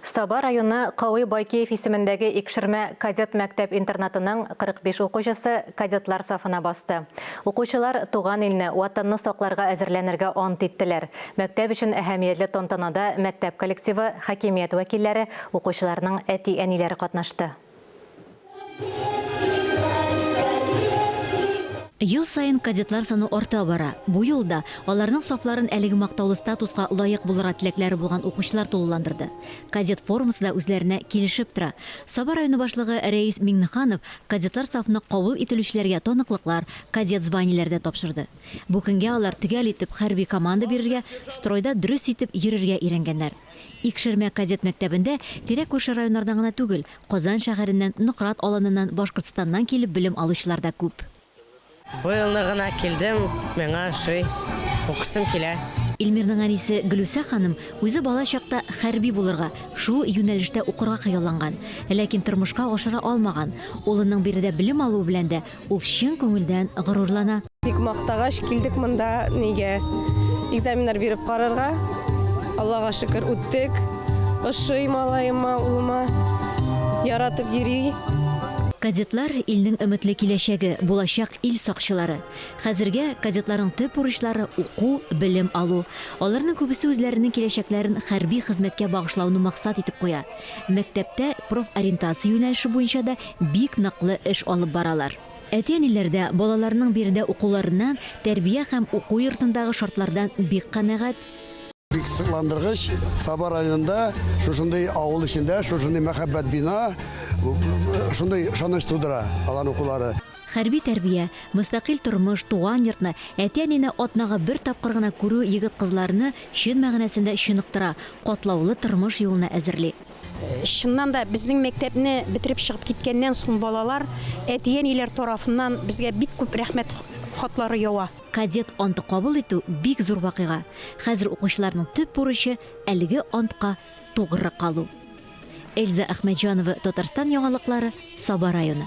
Саба районы Кави Байкиев исемендәге Икшермә кадет мәктәп-интернатының 45 укучысы кадетлар сафына басты. Укучылар туган илне, Ватанны сакларга әзерләнергә ант иттеләр. Мәктәп өчен әһәмиятле тантанада мәктәп коллективы, хакимият вәкилләре, укучыларның әти-әниләре катнашты. Ел саен кадетлар саны арта бара. Бу юлы да аларның сафларын әлеге мактаулы статуска лаек булырга теләкләре булган укучылар тулыландырды. Кадет формасы да үзләренә килешеп тора. Саба районы башлыгы Рәис Миңнеханов кадетлар сафына кабул ителүчеләргә таныклыклар, кадет званиеләре дә тапшырды. Бу көнгә алар төгәл итеп хәрби команда бирергә, стройда дөрес итеп йөрергә өйрәнгәннәр. Икшермә кадет мәктәбендә тирә-күрше районнардан гына түгел, Казан шәһәреннән, Нократ Аланыннан, Башкортстаннан килеп белем алучылар да күп. Быелны гына килдем, миңа ошый, укысым килә. Илмирның әнисе Гөлүсә ханым үзе бала чакта хәрби булырга, шул юнәлештә укырга хыялланган. Ләкин тормышка ашыра алмаган. Улының биредә белем алуы белән дә Ул чын күңелдән горурлана. Бик мактагач, килдек монда нигә? Экзаменнар биреп карарга. Аллага шөкер, үттек. Ошый малаема, улыма. Яратып йөри. Кадетлар, илнең өметле киләчәге, булачак ил сакчылары. Хәзергә кадетларның төп бурычлары, уку, белем алу. Аларның күбесе үзләренең киләчәкләрен хәрби хезмәткә багышлауны максат итеп куя. Мәктәптә профориентация юнәлеше буенча да бик ныклы эш алып баралар. Әти-әниләр дә балаларының биредә укуларыннан, тәрбия һәм уку йортындагы шартлардан бик канәгать. Бик сокландыргыч, Саба районында шушындый авыл эчендә шушындый мәһабәт бина, шундый ышаныч тудыра аларның укулары. Хәрби тәрбия, мөстәкыйль тормыш, туган йортны, әти-әнине атнага бер тапкыр гына күрү егет-кызларны чын мәгънәсендә чыныктыра, катлаулы тормыш юлына әзерли. Чыннан да, безнең мәктәпне бетереп чыгып киткәннән соң балалар әти-әниләр тарафыннан безгә бик күп рәхмәт хатлары ява. Кадет анты кабул итү, бик зур вакыйга. Хәзер укучыларның төп бурычы, әлеге антка тугры калу. Эльза Әхмәтҗанова, Татарстан яңалыклары, Саба районы.